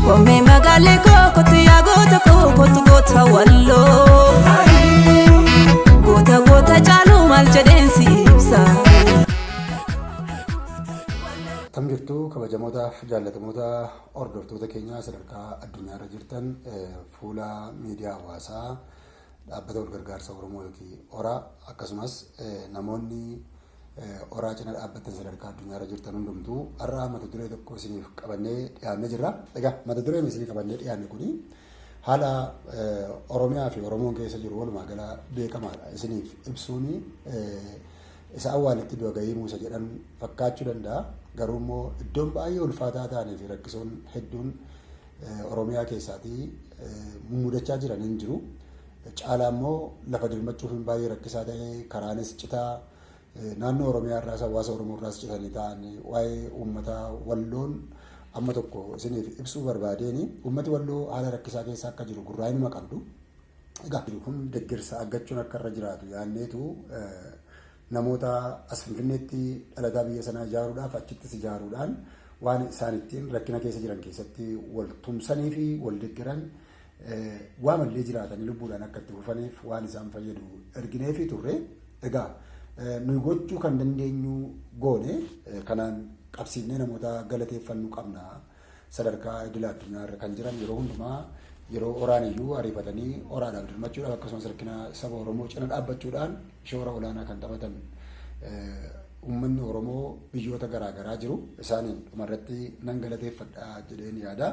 Koomee magaalli koo kottu yaa goota koo kottu goota walloo. Goota goota caaluu maal jedheen si ibsa. Akkam jirtu kabajamootaaf jaallatamoota hordoftoota keenyaa sadarkaa addunyaarra jirtan fuula miidiyaa hawaasaa dhaabbata walgargaarsa Oromoo yookiin ORA akkasumas namoonni oraa cina dhaabbattan sadarkaa addunyaarra jirtan hundumtuu har'a mata duree tokko isiniif qabannee dhiyaannee jirra. Egaa mata dureen isinii qabannee dhiyaanne kuni haala Oromiyaa fi Oromoon keessa jiru walumaa gala beekamaadha. Isiniif ibsuun isa awwaalitti du'a gahii muusa jedhan fakkaachuu danda'a. Garuu immoo iddoon baay'ee ulfaataa ta'anii fi rakkisoon hedduun Oromiyaa keessaatii mummudachaa jiran hin jiru. Caalaa immoo lafa dirmachuuf baay'ee rakkisaa ta'e karaanis citaa naannoo Oromiyaa irraas hawaasa Oromoo irraas citanii ta'an waa'ee uummata Walloon amma tokko isiniif ibsuu barbaadeeni uummati Walloo haala rakkisaa keessa akka jiru gurraa inuma qabdu. Egaa kun deggersa argachuun akka irra jiraatu yaadneetu namoota as Finfinneetti dhalataa biyya sanaa ijaaruudhaaf achittis ijaaruudhaan waan isaan ittiin rakkina keessa jiran keessatti wal tumsanii fi wal deggeran waa mallee jiraatanii lubbuudhaan akka itti fufaniif waan isaan fayyadu ergineefii turre. Egaa nuyi gochuu kan dandeenyu goone kanaan qabsiifnee namoota galateeffannu qabna. Sadarkaa idila addunyaa irra kan jiran yeroo hundumaa yeroo oraan iyyuu ariifatanii oraadhaaf dirmachuudhaaf akkasumas rakkina saba Oromoo cina dhaabbachuudhaan shoora olaanaa kan taphatan uummanni Oromoo biyyoota garaa garaa jiru isaaniin dhumarratti nan galateeffadha jedheen yaada.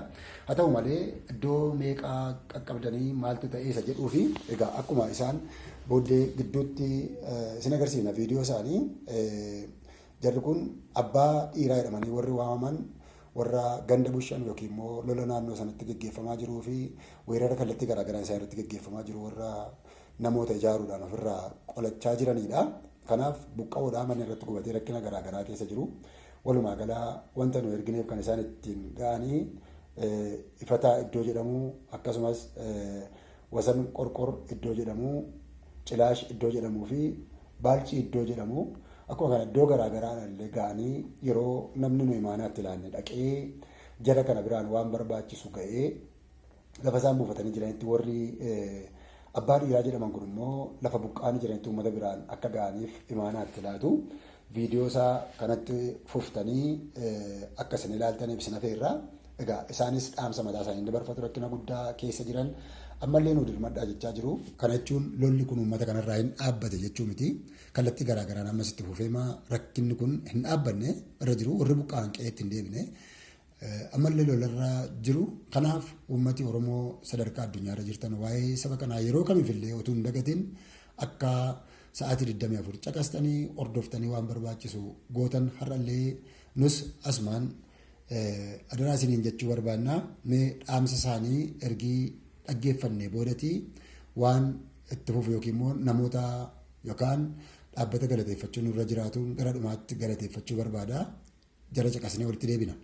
Haa ta'u malee iddoo meeqaa qaqqabdanii maaltu ta'ee isa jedhuu fi egaa akkuma isaan booddee gidduutti isin agarsiifna viidiyoo isaanii jarri kun abbaa dhiiraa jedhamanii warri waamaman warra ganda bushan yookiin immoo lola naannoo sanatti geggeeffamaa jiruu fi weerara kallattii garaa garaa isaan irratti geggeeffamaa jiru warra namoota ijaaruudhaan ofirraa qolachaa jiranidha. Kanaaf buqqa'uudhaan manni irratti gubatee rakkina garaa garaa keessa jiru. Walumaa gala wanta nu ergineef kan isaan ittiin ga'anii Ifataa iddoo jedhamu akkasumas Wasan Qorqor iddoo jedhamu Cilaash iddoo jedhamuu fi Baalcii iddoo jedhamu akkuma kana iddoo garaa garaa illee ga'anii yeroo namni nu imaanaatti laanne dhaqee jara kana biraan waan barbaachisu ga'ee lafa isaan buufatanii jiranitti warri abbaa dhiiraa jedhaman kun immoo lafa buqqa'anii jiranitti uummata biraan akka ga'aniif imaanaa itti laatu. Viidiyoo isaa kanatti fuftanii akka isin ilaaltaniif isin afeerra. Egaa isaanis dhaamsa mataa isaanii dabarfatu rakkina guddaa keessa jiran ammallee nu dirmadhaa jechaa jiru. Kana jechuun lolli kun uummata kanarraa hin dhaabbate jechuu miti. Kallattii garaa garaan ammas itti fufeema rakkinni kun hin dhaabbanne irra jiru warri buqqa'an qe'eetti hin deebine. Ammallee lolarra jiru. Kanaaf uummati Oromoo sadarkaa addunyaarra jirtan waa'ee saba kanaa yeroo kamiifillee utuu hin dagatin akka sa'aatii 24 caqastanii hordoftanii waan barbaachisu gootan har'allee nus asumaan adaraa isiniin jechuu barbaanna. Mee dhaamsa isaanii ergii dhaggeeffannee boodatii waan itti fufu yookiin immoo namoota yookaan dhaabbata galateeffachuu nurra jiraatuun gara dhumaatti galateeffachuu barbaada. Jara caqasnee walitti deebina.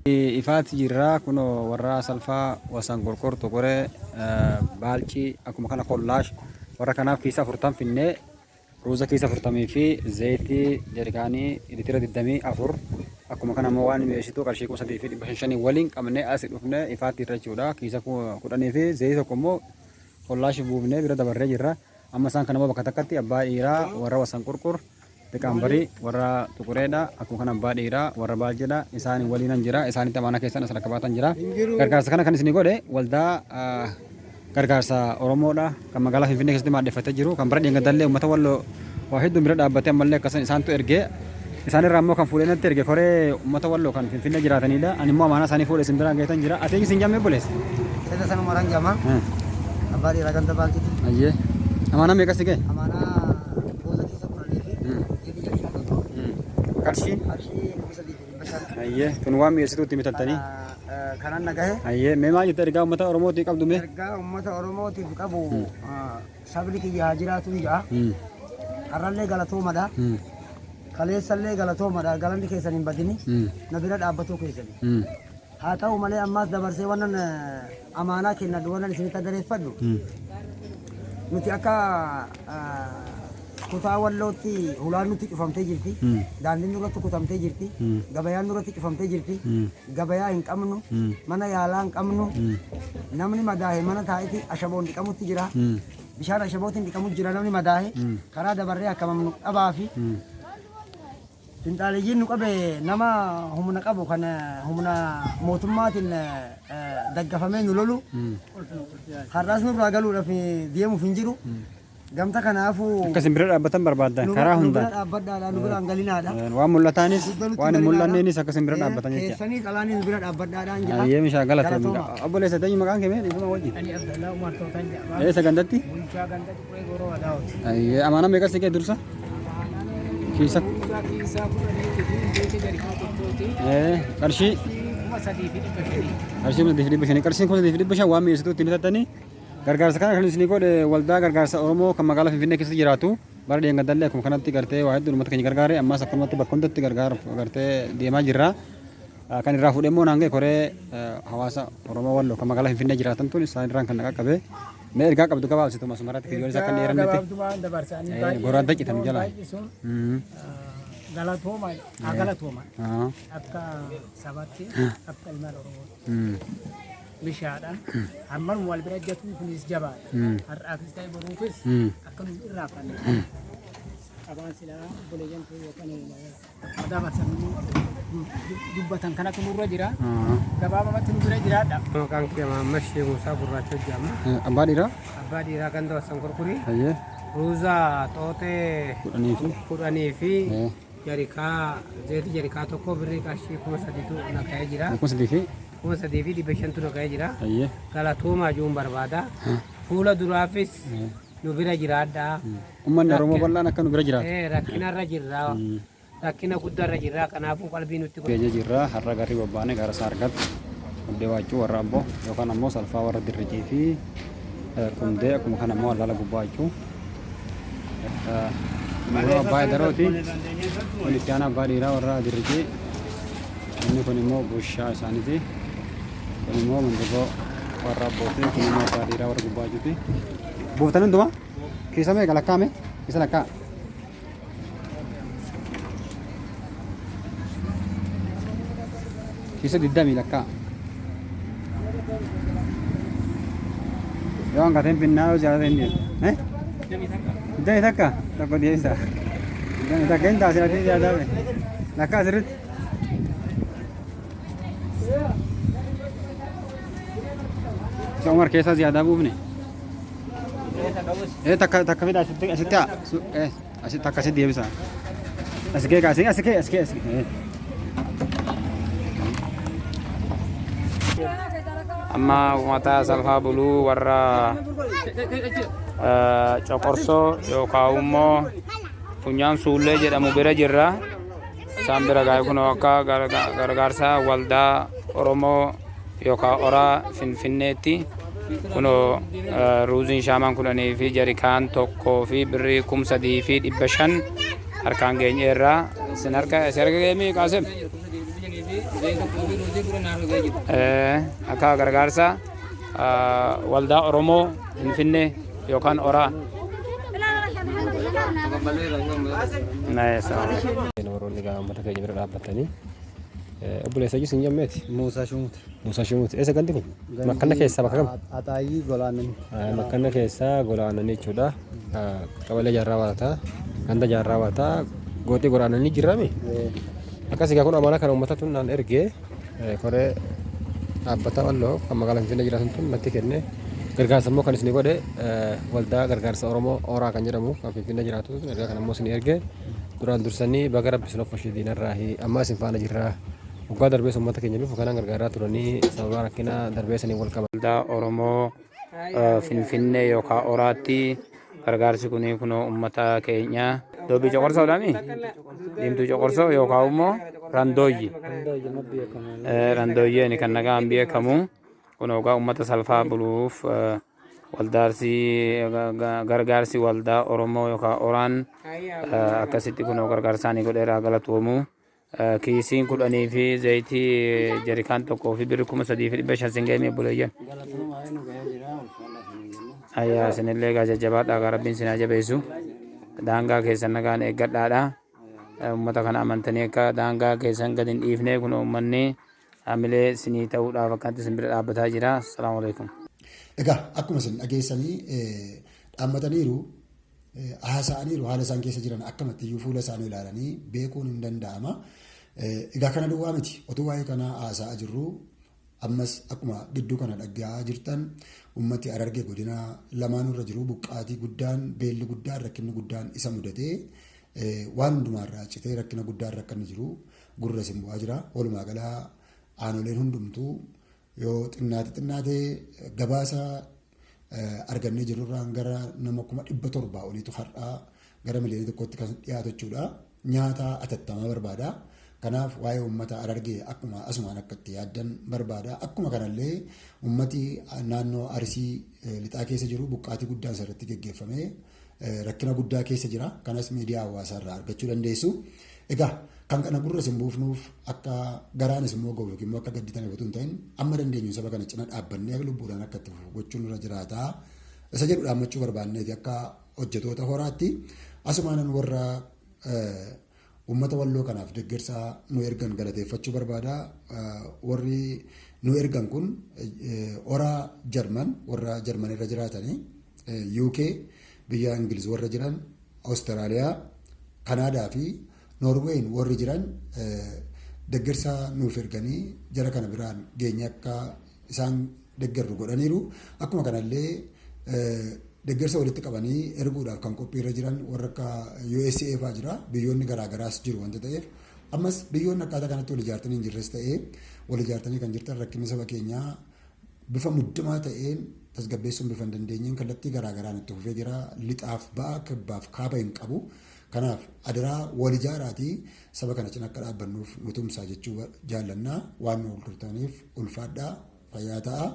Ifaati jirra kunoo warra salfaa wasan qorqor toqore baalcii akkuma kana kollaash warra kanaaf kiisa afurtam finnee ruuza kiisa afurtamii fi zayitii jarikaanii litira 24 akkuma kana immoo waan mi'eessituu qarshii 3500 waliin qabnee asi dhufne ifaatti irra jechuudha kiisa 10 fi zayitii tokko immoo kollaash buufnee bira dabarree jirra amma isaan kana immoo bakka takkatti abbaa dhiiraa warra wasan qurqur Liqaambarii warra Tuqureedha. Akkuma kana abbaa dhiiraa warra Baaljeedha. Isaan waliinan jira. Isaanitti amaanaa keessan as rakka baatan jira. Gargaarsa kana kan isinii godhe waldaa gargaarsa Oromoodha. Kan magaalaa Finfinnee keessatti maadheffatee jiru. Kan bara dheengaddallee uummata Walloo waa hedduun bira dhaabbatee ammallee akkasuma isaantu ergee. Isaan irraa immoo kan fuudhee natti erge koree uummata Walloo kan Finfinnee jiraatanidha. Ani immoo amaanaa isaanii fuudhee isin biraan gaheetan jira. Ati eenyu siin jammee obboleessa? Seeta sanuma ran jama. Abbaa dhiiraa ganda baalchiti. Ayyee. Amaanaa meeqa si gahe? Amaanaa ruuza kiisa 10 fi zeetii jarikaa tokko. Qarshii? Qarshii 3500. Ayyee. Tun waan mi'eessituu itti bitattanii. Kanan na gahe. Ayyee. Mee maal jetta ergaa uummata Oromootii qabdu mee? Ergaa uummata Oromootiif qabu sabni kiyya haa jiraatu ja'a. Har'allee galatoomadha. Kaleessallee galatoomadha. Galanni keessan hin badini. Na bira dhaabbatuu keessani. Haa ta'u malee ammaas dabarsee wannan amaanaa kennadhu wannan isinitti adareeffadhu nuti akka kutaa Wallootti hulaan nutti cufamtee jirti. Daandiin nurratti kutamtee jirti. Gabayaan nurratti cufamtee jirti. Gabayaa hin qabnu. Mana yaalaa hin qabnu. Namni madaahe mana taa'eeti ashaboon dhiqamutti jira. Bishaan ashabootiin dhiqamutti jira namni madaahe. Karaa dabarree akkamamnu dhabaafi. Finxaaleyyiin nu qabe nama humna qabu kan humna mootummaatiin daggafamee nu lolu har'as nurraa galuudhaaf deemuuf hin jiru. Gamta kanaafuu Akka isin bira dhaabbatan barbaaddan nu karaa nu bira hundaan. dhaabbadhaadha nu biraan galinaadha. Waan mul'ataanis Guddaa nutti waan hin galinaadha. mul'anneenis akka isin bira dhaabbatan jecha. Keessanii xalaanii nu bira dhaabbadhaadhaan jedha. Ayyee mishaa galatoomi. Galatooma. Obboleessa teenyu maqaan kee mee dhiifama wajjin. Ani Abdallaa Umar Tootan jedhama. Eessa gandatti? Bulchaa ganda Tuqree Goroo Adaawoti. Ayyee amaanaa meeqa si kee dursa? Kiisa. Kiisaa 10 fi beekee jarikaa tokkooti. Qarshii 3,500. Qarshii 3,500. Qarshiin 3,500 waan mi'eessituu ittiin bitattanii gargaarsa kana kan isinii godhe waldaa gargaarsa Oromoo kan magaalaa Finfinnee keessa jiraatu bara dheengaddallee akkuma kanatti gartee waa hedduu uummata keenya gargaare ammas akkanumatti bakka hundatti gargaaruuf gartee deemaa jirra. Kan irraa fuudhee immoo naan ga'e koree hawaasa Oromoo Walloo kan magaalaa Finfinnee jiraatan tun isaan irraan kan na qaqqabe. Mee ergaa qabdu gabaabsitu asumarratti kiyyoon isaa akka hin dheerannetti. Gabaabdumaan dabarsaanii baay'ee Goraan daqitan jala. baay'isuun galatooma haa galatooman akka sabatti akka ilmaan Oromootti bishaadha. Hammanuma wal bira ejjatuun kunis jabaadha. Har'aafis ta'e boruufis akka nu irraanfanne. Qabaan silaa obboleeyyan kee yookaan dabarsan dubbatan kanatu nurra jira. Gabaabamatti nu bira jiraadha. Maqaan kiyya Mahammad Sheekh Musaa Gurraacha jedhama. Abbaa dhiiraa? Abbaa dhiiraa ganda Wassan Kurkurii. Ayyee. Ruuza xooxee 10 fi 10 fi jarikaa zeeti jarikaa tokko birrii qarshii 3,000tu naqa'ee jira. 3,000 fi 3,500tu naqa'ee jira. Ayyee. Galatoomaa juun barbaada. Fuula duraafis nu bira jiraadhaa. Uummanni Oromoo bal'aan akka nu bira jiraatu. Rakkinarra jirra. Rakkina guddaarra jirra. Kanaafuu qalbii nutti godha. Geenye jirra har'a garri bobbaane gara isaa argatti. Hundee waachuu warra abboo yookaan ammoo salfaa warra dirrijii fi qundee akkuma kana ammoo allaala gubbaa jechuu. Kun abbaa darooti. Kun itti aanaa abbaa dhiiraa warra dirrijii. Inni kun immoo bushaa isaaniiti. Kun immoo mandubboo warra abbootii. Kun immoo abbaa dhiiraa warra gubbaa jechuuti. Buuftanii hundumaa? Kiisa meeqa lakkaa'ame? Kiisa lakkaa'a. Kiisa 20 lakkaa'a. Yoo hanqateen finnaa yoo jaalata hin deemu. Eh? 21 tokko dhiyeessa. 21 hin taasisa jaalata. Lakkaa sirriitti. Isa Umar keessaa ziyaadaa buufne. Ee takka takka fida asitti asitti haa. Ee asitti takka asitti deebisa. Asi kee kaasee asi kee asi kee asi kee. Amma uummata salfaa buluu warra coqorsoo yookaan immoo funyaan suullee jedhamu bira jirra. Isaan bira gaa'e kun akka gargaarsa waldaa Oromoo yookaan oraa Finfinneetti kunoo ruuziin shaamaan 10 fi jarikaan tokkoo fi birrii 3,500 harkaan geenyeerra. Isin harka isin harka geemii Qaasim? Akka gargaarsa waldaa Oromoo Finfinnee yookaan oraa. Warroonni egaa uummata keenya bira dhaabbatanii obboleessa iyyuu sin jammeeti. Muusaa Shumuut. Muusaa Shumuut. Eessa gandi kun? Makkanna keessaa bakka kam? Axaayyii Golaanan. Makkanna keessaa Golaananii jechuudha. Qabalee jaarraa waataa. Ganda jaarraa waataa. Gooxii Golaananii jirrami. Akkas egaa kun amaanaa kana uummata tun naan ergee koree dhaabbata Walloo kan magaalaa Finfinnee jiraatan tun natti kenne. Gargaarsa immoo kan isin godhe waldaa gargaarsa Oromoo Ooraa kan jedhamu kan Finfinnee jiraatu tun ergaa kana immoo isin erge. Duraan dursanii baga rabbi isin offashe diinarraahi ammaa isin faana jirra. Waggaa darbees uummata keenya bifa kanaan gargaaraa turanii sababa rakkina darbee saniin wal qabate. Waldaa Oromoo Finfinnee yookaan Oraatti gargaarsi kun kunoo uummata keenya Doobii Coqorsoo dhami? Diimtuu Coqorsoo yookaan immoo Randooyyi. Randooyyeen kan nagaan beekamu kunoo egaa uummata salfaa buluuf waldaarsi gargaarsi waldaa Oromoo yookaan Oraan akkasitti kunoo gargaarsa isaanii godheeraa galatoomu. Kiisiin 10 fi zayitii jarikaan 1 fi birri 3,500 sin ga'e obboleeyyan. Ayyaa isinillee egaa jajjabaadhaa egaa rabbiin isin haa jabeessu. Daangaa keessan nagaan eeggadhaadha. Uummata kana amantanii akka daangaa keessan gad hin dhiifne kun uummanni hamilee isinii ta'uudhaaf akkanatti isin bira dhaabbataa jira. Assalaamu alaikum. Egaa akkuma isin dhageessanii dhaammataniiru haasa'aniiru haala isaan keessa jiran akkamatti iyyuu fuula isaanii ilaalanii beekuun hin danda'ama. Egaa kana duwwaa miti otuu waa'ee kanaa haasa'aa jirru ammas akkuma gidduu kana dhaga'aa jirtan ummati Harargee godina lamaanuu irra jiru buqqaatii guddaan beelli guddaan rakkinni guddaan isa mudatee waan hundumaa irraa citee rakkina guddaa irra akka inni jiru gurra isin bu'aa jira. Walumaa gala aanoleen hundumtuu yoo xinnaate xinnaate gabaasa argannee jirrurraan gara nama 700,000 oliitu har'aa gara miliyoona 1tti kan dhiyaatu jechuudha. Nyaata atattamaa barbaada. Kanaaf waa'ee uummata Harargee akkuma asumaan akka itti yaaddan barbaada. Akkuma kanallee uummati naannoo Arsii lixaa keessa jiru buqqaatii guddaan isarratti geggeeffamee rakkina guddaa keessa jira. Kanas miidiyaa hawaasaa irraa argachuu dandeessu. Egaa kan kana gurra isin buufnuuf akka garaanis immoo gogu yookiin immoo akka gadditaniif utuu hin ta'in amma dandeenyu saba kana cina dhaabbannee lubbuudhaan akka itti fufu gochuun nurra jiraata. Isa jedhu dhaammachuu barbaanneeti akka hojjetoota horaatti asumaanan warra uummata walloo kanaaf deeggarsa nu ergan galateeffachuu barbaada. Warri nu ergan kun hora Jarman warra Jarman irra jiraatanii UK biyya Ingiliz warra jiran Awustiraaliyaa, Kanaadaa fi Noorweeyin warri jiran deeggarsa nuuf erganii jara kana biraan geenye akka isaan deeggarru godhaniiru. Akkuma kanallee deeggarsa walitti qabanii erguudhaaf kan qophiirra jiran warra akka USA fa'aa jira. Biyyoonni garaagaraas jiru wanta ta'eef ammas biyyoonni akkaataa kanatti wal ijaartanii hin jirres ta'ee wal ijaartanii kan jirtan rakkinni saba keenyaa bifa muddamaa ta'een tasgabbeessuun bifa hin dandeenyeen kallattii garaagaraan itti fufee jira. Lixaaf ba'a kibbaaf kaaba hin qabu. Kanaaf adaraa wal ijaaraatii saba kana cina akka dhaabbannuuf nu tumsaa jechuu jaallannaa waan nu hordoftaniif ulfaadhaa fayyaa ta'a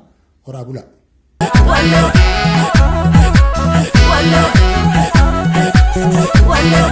horaa bulaa. Wallo. Wallo. Wallo.